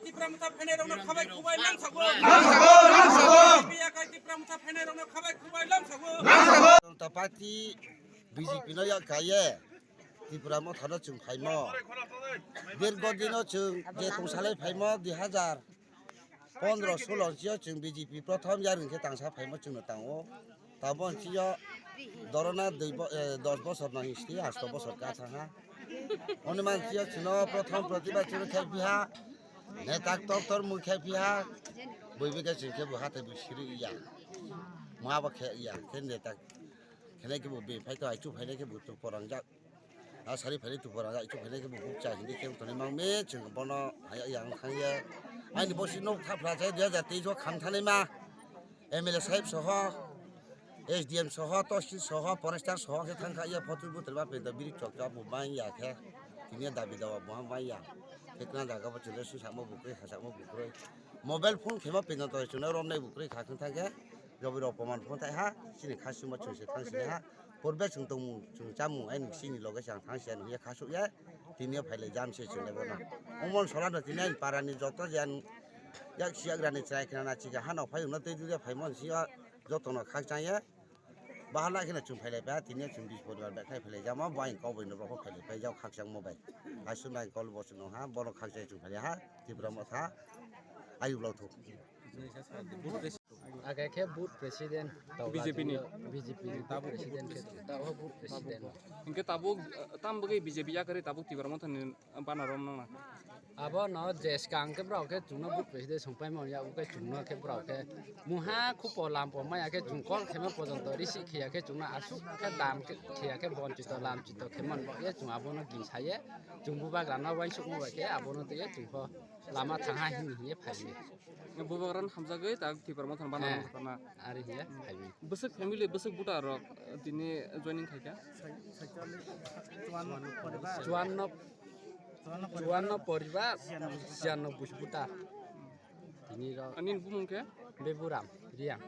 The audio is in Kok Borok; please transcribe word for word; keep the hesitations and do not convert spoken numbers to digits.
Tipra Motha phainairokno khabai khubai langsago. Tipra Motha phainairokno khabai khubai langsago. Janta Party B J P no yak kaiye Tipra Motha no chwng phaimo. Dirgo dino chwng je tongsalai phaimo dui hazar pondro solo sio chwng B J P prothom yarwng khe tangsa phaimo chwngno tango. Tabo sio dorona dui bo-, eh, dos bosor no history, asto bosor ka thangha. Oni man sio chwngno prothom protibad chwngno khe biha. Netak tor tor mui khe biha. Bui bikhe chwng khe bo hatai bui siri ya. Mwa bo khe ya. Khe netak khenai khe bo be phai to ai chu phainai khe bo to porangjak. A sari phainai tupura ga ichu phainai khe bo bukcha hindi khe tonwi mangmi chwng bono haya yang thangya. Aini bosi nok thapra chai dui hazar teis o kham thanai ma M L A sahib soho, S D M soho, Tosil soho, Forester soho khe thangkha ya photo butel ba peda biri chokcha bo manya khe. Tini dabi dawa bo manya. Khe tna jaga bo chwle su samo bukrwi ha samo bukrwi. Mobile phone khema peda to chwna romnai bukrwi kha khang thangkhe. Jobiro poman phone thai ha, chini khasuma chwngse thangsini ha. Purbe chwng tongmung, chwng chamung, aini chini loge chang thang siya nungya khasuk ya, tini o phailai jam se chwng lebo no. Omon sola no tini aini para ni joto jan yak siyak rani chwrai khna na chika hano phai no tei duya phai mon siya joto no khak chang ya. Bahala khna chwng phailai pa, tini o chwng bis poribar bai khai phailai jama, bo aini kok bai no rokho phailai pai jao khak chang mo bai. Asuk nai kol bo chwng no ha, bono khak chang chwng phailai ha, Tipra Motha, ayuk lok thuk. Age khe booth president tong B J P ni. B J P ni tabuk president khe tabuk booth president. Hinkhe tabuk, eh, tam bagwi B J P yakarwi tabuk Tipra Motha ni banner romnang na. Abo no je skang khe borok khe chwngno booth president songpai manya, abo khe chwngno khe borok khe muha khupo lampo maya khe chwng call khema pojonto receive khiya khe chwngno asuk khe dam khe khiya khe bonchito lamchito khe man bo ye chwng abono gin saye chwng bubagra no uansukma bai khe abono twiwi chwng pho lama thangha hini hiye phaimani. Bubagra no hamjagwi tak Tipra Motha ni banner romkha na. Ari hiya phaimani. Bwswk family, bwswk voter rok, eh, tini joining khaikha? Chuanno, chuanno poribar, chianno bush voter. Tini rok. Ani bumung khe? Beburam, Riang.